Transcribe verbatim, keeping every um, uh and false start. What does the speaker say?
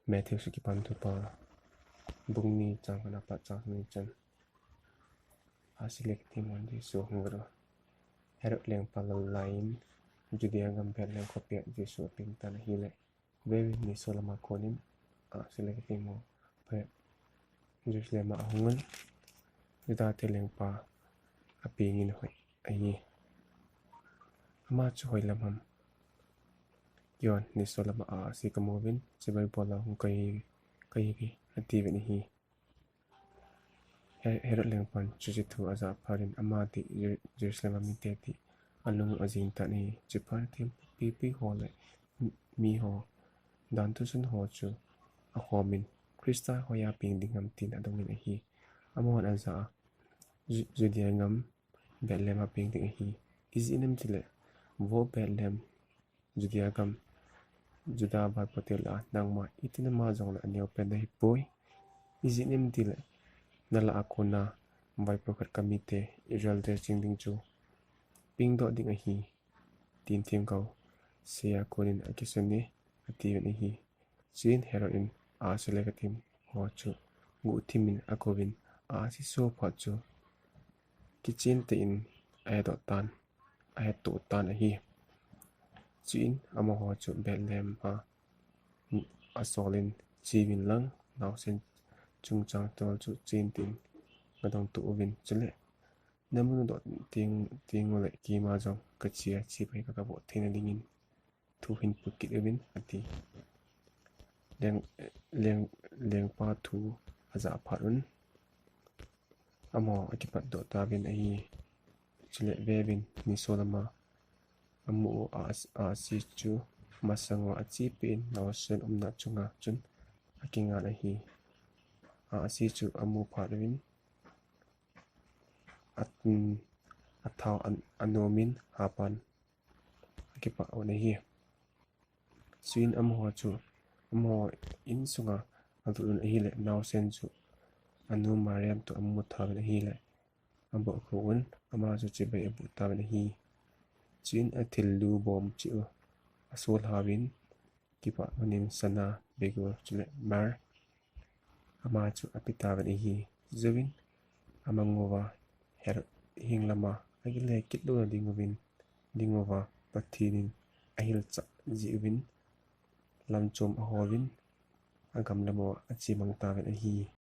Matthew sut Kipana Thupha, bung ni, chang khatna apat chang ni chan. Ahsi le kati mo, Jesu ahung vet u. Herod lengpa lal laiyin, Judea gam Bethlehem khopia Jesu apeng tan ahile, veuvin, nisolam a konin, ahsi le kati mo, phat Jerusalem a ahungun, Juda te lengpa apengin ahoi ahi. Ama chu hoilam ham? Kihon, nisolam a ahsi kamuvin, chibai bola hung kahi, kahi, atiuvin ahi. He-, Herod lengpan chuche thu ajah phat in ama ding Jeru-, Jerusalem a mite ding alung ajing tan ahi. Chuphat in thempu pipi ho le mi-, miho, danthu sun ho chu akhomin, Christa hoiya peng ding ham tin adongin ahi. Amahon ajah a, Ju-, Judea gam Bethlehem a peng ding ahi. Ijeh inem itile, vo Bethlehem, Judea gam, Juda vaipote lah a, nangma iti nama jongle aneopen nahipoi. Ijeh inem itile, nalah a kona vaipo khat kamite Israel te ching ding chu pengdoh ding ahi, tin themgao seiya konin akisune, atiuvin ahi. Chuin Herod in ahsi le kati mo ho chu guhthimin akouvin, ahsi so phat chu kichen tah in ahedoh tan, ahetoh tan ahi. Chuin amaho chu Bethlehem a asolin, cheuvin lang, naosen chungchang tol chu chen tah in gadong to uvin, chule namu nadoh teng, teng ule keima jong kache a, chebai ka, kavoh theina dingin thu hin put kit uvin, ati. Leng, leng, lengpa thu ajah phat un, amaho akipatdoh tauvin ahi. Chule veuvin, nisolam a amu u a, ahsi chu masang uva achepin naosen umna chunga chun akingan ahi. Ahsi chu amu phat uvin, at-, athao an-, anomin hapan akipah un ahi. Chuin amaho chu, amaho insunga alut un ahile, naosen chu anu Mariam toh amu tauvin ahile, abohkhu un, ama chu chibai aboh tauvin ahi. Chuin athil lu bom cheh u asolhauvin, kipah manin sana, begur chule myrrh ama chu ape tauvin ahi. Chujouvin amang uva Herod heng lama akile kit louna ding uvin, ding uva Pathen in ahilchah jeh uvin, lamchom ahouvin, agam lam uva achemang tauvin ahi.